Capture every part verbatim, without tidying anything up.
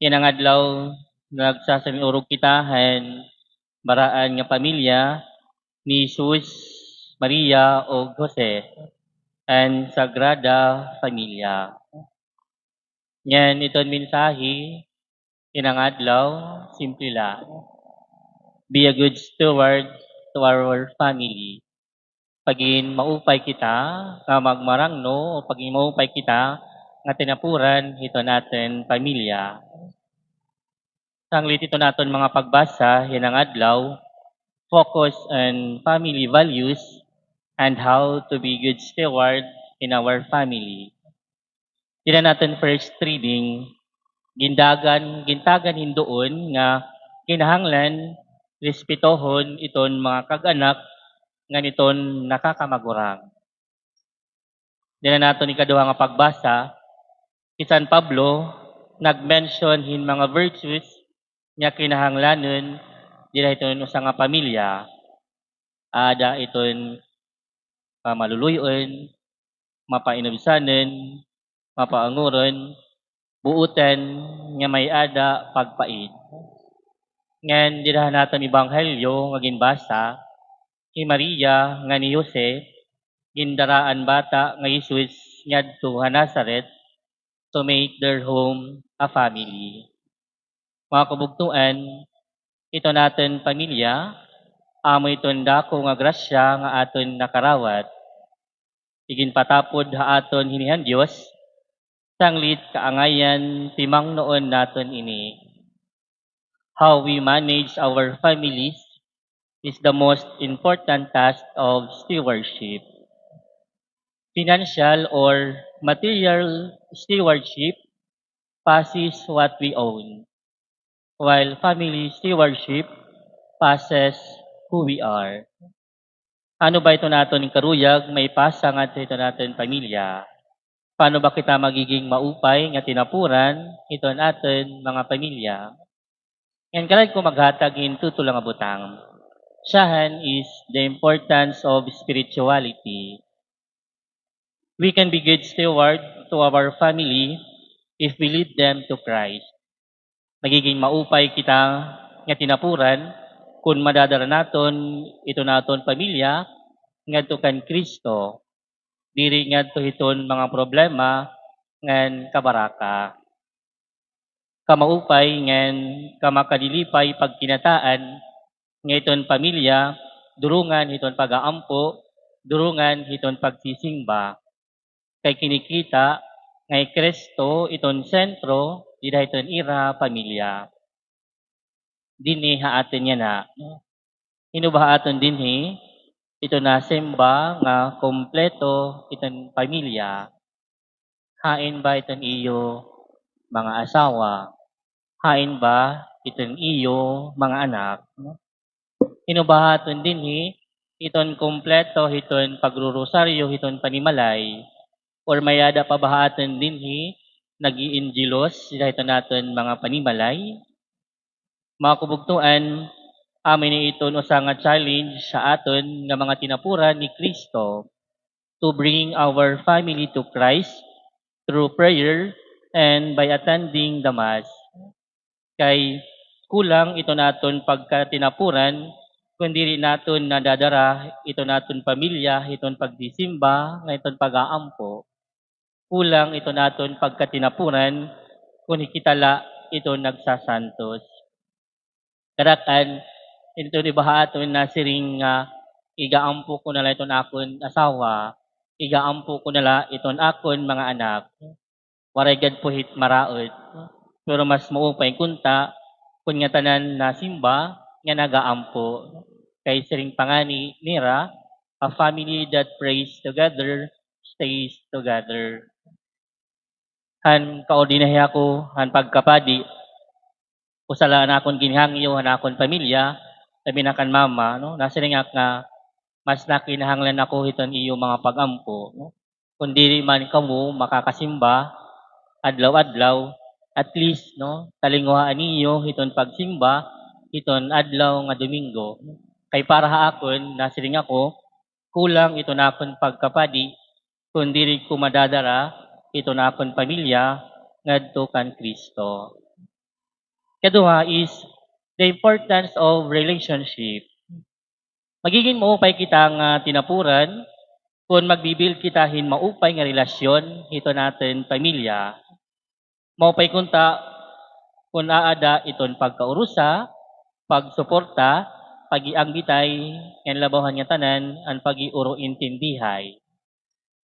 Yana nga adlaw, nagsasamin-urog kita han baraan nga pamilya ni Jesus, Maria, ug Jose, an Sagrada Familia. Ngan iton mensahe yana nga adlaw, simple la. Be a good steward to our family. Pagin maupay kita nga magmarangno, o pagin maupay kita nga tinapuran hiton aton pamilya. Sanglit hiton aton mga pagbasa yana nga adlaw, focus on family values and how to be good steward in our family. Dida han aton first reading, gindagan, gintagan hin duon nga kinahanglan respetohon iton mga kag-anak ngan iton nakakamagurang. Dida han aton ikaduha nga pagbasa, hi San Pablo nag-mention hin mga virtues nga kinahanglanon dida hiton usa nga pamilya. Aada iton mamaluluy-on, mapainubsanon, mapaanguron, buotan nga may-ada pagpait. Ngan dida han aton ebanghelyo nga ginbasa, hi Maria ngan hi Jose gindara an bata nga Jesus ngadto ha Nazareth to make their home a family. Mga kabugtoan, iton aton pamilya, amo iton dako nga grasya nga aton nakarawat. Iginpatapod ha aton hini han Dios, sanglit kaangayan timangnoon naton ini. How we manage our families is the most important task of stewardship. Financial or material stewardship passes what we own, while family stewardship passes who we are. Ano ba iton aton karuyag maipasa ngadto hiton aton pamilya? Paano ba kita magiging maupay nga tinapuran hiton aton mga pamilya? Ngan karuyag ko maghatag hin tutulo nga butang. Usahan is the importance of spirituality. We can be good steward to our family if we lead them to Christ. Magiging maupay kita nga tinapuran kon madadara naton iton aton pamilya ngadto kan Cristo, diri ngadto hiton mga problema ngan kabaraka. Kamaupay ngan kamakadilipay pagkinataan nga iton pamilya, durungan hiton pag-aampo, durungan hiton pagsisimba. Kay kinikita nga hi Cristo iton sentro dida hiton ira pamilya. Dinhi ha aton yana, hin-o ba ha aton dinhi iton nasimba nga kompleto iton pamilya? Hain ba iton iyo mga asawa? Hain ba iton iyo mga anak? Hin-o ba ha aton dinhi iton kompleto hiton pagrorosaryo hiton panimalay? Or may-ada pa ba ha aton dinhi nag-iindilos dida hiton aton mga panimalay? Mga kabugtoan, amo ini iton usa nga challenge ha aton nga mga tinapuran ni Cristo to bring our family to Christ through prayer and by attending the Mass. Kay kulang iton aton pagkatinapuran kon diri naton nadadara iton aton pamilya hiton pagsisimba ngan hiton pag-aampo. Kulang iton aton pagkatinapuran kon hi kita la iton nagsasantos. Kadak-an, iton iba ha aton nasiring nga, "Igaampo ko na la iton akon asawa, igaampo ko na la iton akon mga anak." Waray gad puhit maraot. Pero mas maupay kunta kon ngatanan nasimba nga nagaampo. Kay siring pa ngani nira, "A family that prays together stays together." Han kaordinahi ako han pagkapadi, usa la an akon ginhangyo han akon pamilya, labi na kan mama, no? Nasiring ak nga mas nakinahanglan ako hiton iyo mga pag-ampo, no? Kon diri man kamo makakasimba adlaw-adlaw, at least, no, talinguhaan niyo hiton pagsimba hiton adlaw nga Domingo. Kay para ha akon, nasiring ako, kulang iton akon pagkapadi kon diri ko madadara iton akon pamilya ngadto kan Cristo. Ikaduha is the importance of relationship. Magigin maupay kita nga tinapuran kon magbi-build kita hin maupay nga relasyon hiton aton pamilya. Maupay kunta kon aada iton pagkaurusa, pagsuporta, pag-iangbitay, ngan labaw han ngatanan, an pag-iurointindihay.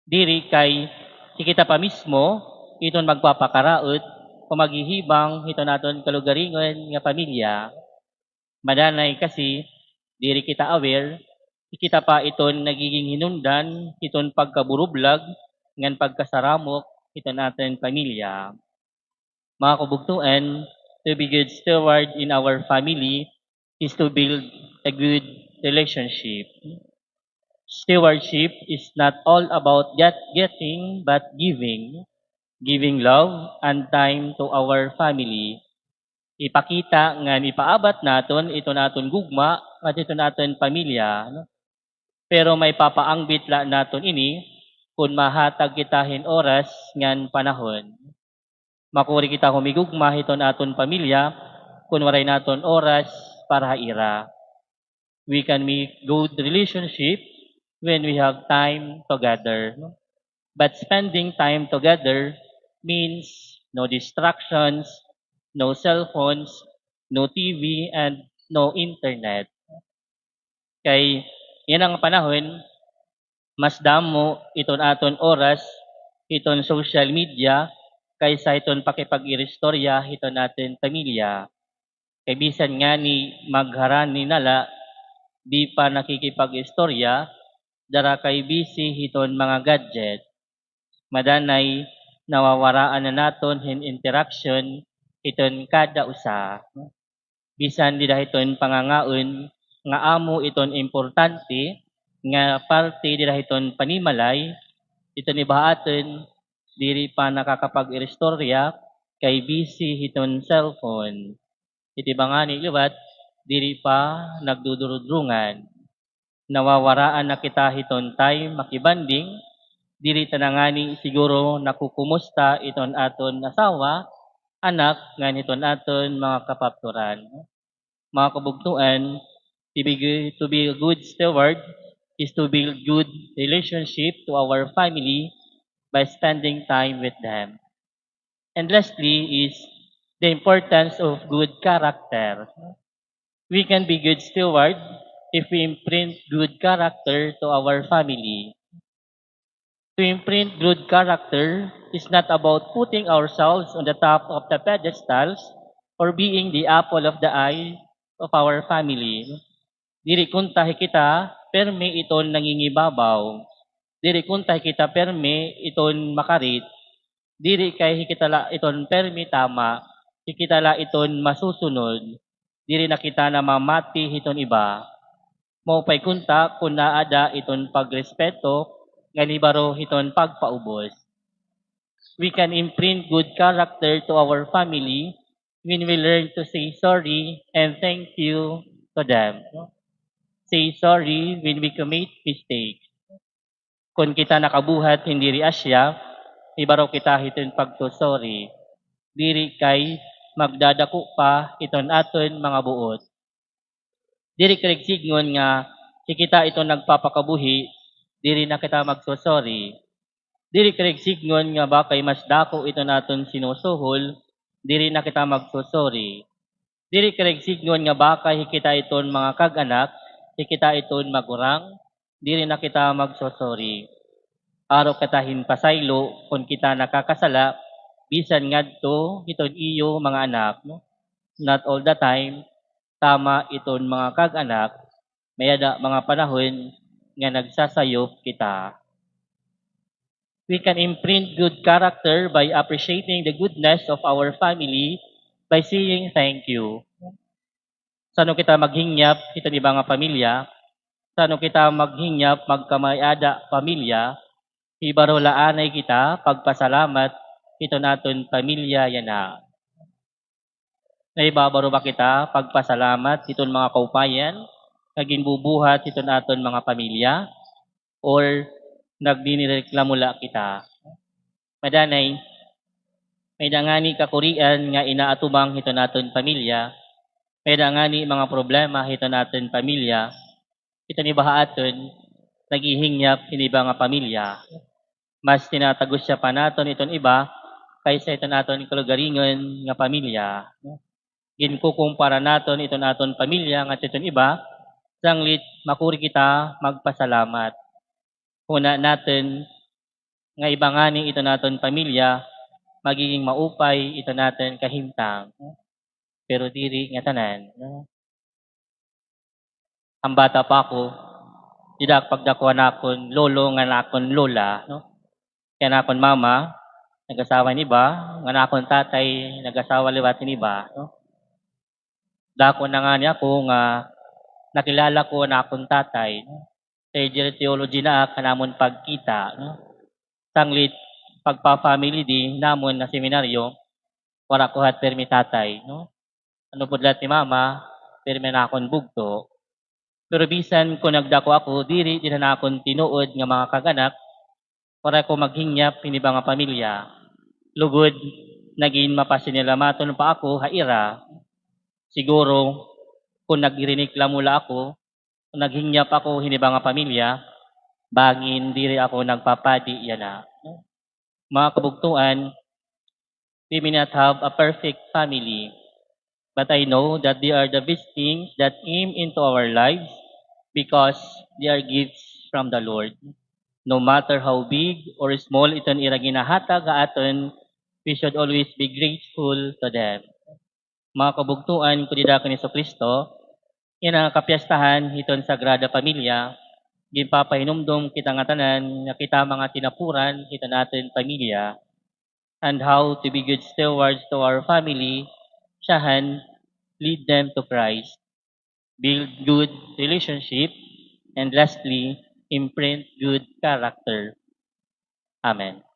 Diri kay hi kita pa mismo iton magpapakaraot o maghihibang hiton aton kalugaringon nga pamilya. Madanay kasi diri kita aware, hi kita pa iton nagiging hinungdan hiton pagkaburublag ngan pagkasaramok hiton aton pamilya. Mga kabugtoan, to be good steward in our family is to build a good relationship. Stewardship is not all about get-, getting, but giving. Giving love and time to our family. Ipakita ngan ipaabat naton iton aton gugma ngadto hiton aton pamilya, no? Pero maipapaangbit la naton ini kon mahatag kita hin oras ngan panahon. Makuri kita humigugma hiton aton pamilya kon waray naton oras para ha ira. We can make good relationship when we have time together, no? But spending time together means no distractions, no cellphones, no T V, and no internet. Kay yana nga panahon, mas damo iton aton oras hiton social media kaysa hiton pakipag-iristorya hiton aton pamilya. Kay bisan ngani magharani na la, di pa nakikipag-istorya, dara kay busy hiton mga gadget. Madanay nawawaraan na naton hin interaction hiton kada usa. Bisan dida hiton pangangaon nga amo iton importante nga parte dida hiton panimalay, iton iba ha aton diri pa nakakapag-iristorya kay busy hiton cellphone. Iti iba ngani liwat diri pa nagdudurudrongan. Nawawaraan na kita hiton time makibanding, diri ta na ngani siguro nakukumusta iton aton asawa, anak, ngan hiton aton mga kapapturan. Mga kabugtoan, to be, to be a good steward is to build good relationship to our family by spending time with them. And lastly is the importance of good character. We can be good steward if we imprint good character to our family. To imprint good character is not about putting ourselves on the top of the pedestals or being the apple of the eye of our family. Diri kunta hi kita permi iton nangingibabaw. Diri kunta hi kita permi iton makarit. Diri kay hi kita la iton permi tama, hi kita la iton masusunod. Diri na kita namamati hiton iba. Maupay kunta kon aada iton pagrespeto, ngan hibaro hiton pagpaubos. We can imprint good character to our family when we learn to say sorry and thank you to them. Say sorry when we commit mistakes. Kon kita nakabuhat hin diri asya, hibaro kita hiton pagso-sorry. Diri kay magdadako pa iton aton mga buot. Diri kay sidngon nga hi kita iton nagpapakabuhi, diri na kita magso-sorry. Diri kay sidngon nga bakay mas dako iton aton sinusuhol, diri na kita magso-sorry. Diri kay sidngon nga bakay hi kita iton mga kag-anak, hi kita iton magurang, diri na kita magso-sorry. Aro kita hin pasaylo kon kita nakakasala, bisan ngadto hiton iyo mga anak, no? Not all the time, tama iton mga kag-anak, may-ada mga panahon nga nagsasayop kita. We can imprint good character by appreciating the goodness of our family by saying thank you. San-o kita maghingyap hiton iba nga pamilya, san-o kita maghingyap magkamay-ada pamilya, hibaro la anay kita pagpasalamat hiton aton pamilya yana. Nahibabaro ba kita pagpasalamat hiton mga kaupayan nga ginbubuhat hiton aton mga pamilya? Or nagdinireklamo la kita? Madanay, May-ada ngani kakurian nga inaatubang hiton aton pamilya. May-ada ngani mga problema hiton aton pamilya. Iton iba ha aton, naghihingyap hin iba nga pamilya. Mas tinatagos siya pa naton iton iba kaysa iton aton kalugaringon nga pamilya. Ginkukumpara naton iton aton pamilya ngadto hiton iba, sanglit makuri kita magpasalamat. Huna naton nga iba ngani iton aton pamilya, magiging maupay iton aton kahimtang. Pero diri ngatanan, no? An bata pa ako, dida ak pagdako an akon lolo ngan akon lola, no? Kay an akon mama, nag-asawa hin iba, ngan akon tatay, nag-asawa liwat hin iba, no? Dako na ngani ako nga nakilala ko an akon tatay, no? Third year theology na ak han amon pagkita, no? Sanglit, pagpa-family day namon ha seminaryo, waray ko hat pirmi tatay, no? An upod liwat ni mama, pirmi an akon bugto. Pero bisan kon nagdako ako, diri dida han akon tinuod nga mga kag-anak, waray ako maghingyap hin iba nga pamilya. Lugod, nagin mapasinilamaton pa ako ha ira. Siguro, kon nagrereklamo la ako, kon naghingyap ako hin iba nga pamilya, bangin diri ako nagpapadi yana. Mga kabugtoan, we may not have a perfect family, but I know that they are the best things that came into our lives because they are gifts from the Lord. No matter how big or small iton ira ginahatag ha aton, we should always be grateful to them. Mga kabugtoan ko dida kan Jesucristo, yana nga kapiyestahan hiton Sagrada Familia, ginpapahinumdom kita ngatanan nga kita mga tinapuran hiton aton pamilya, and how to be good stewards to our family, siyahan, lead them to Christ, build good relationship, and lastly, imprint good character. Amen.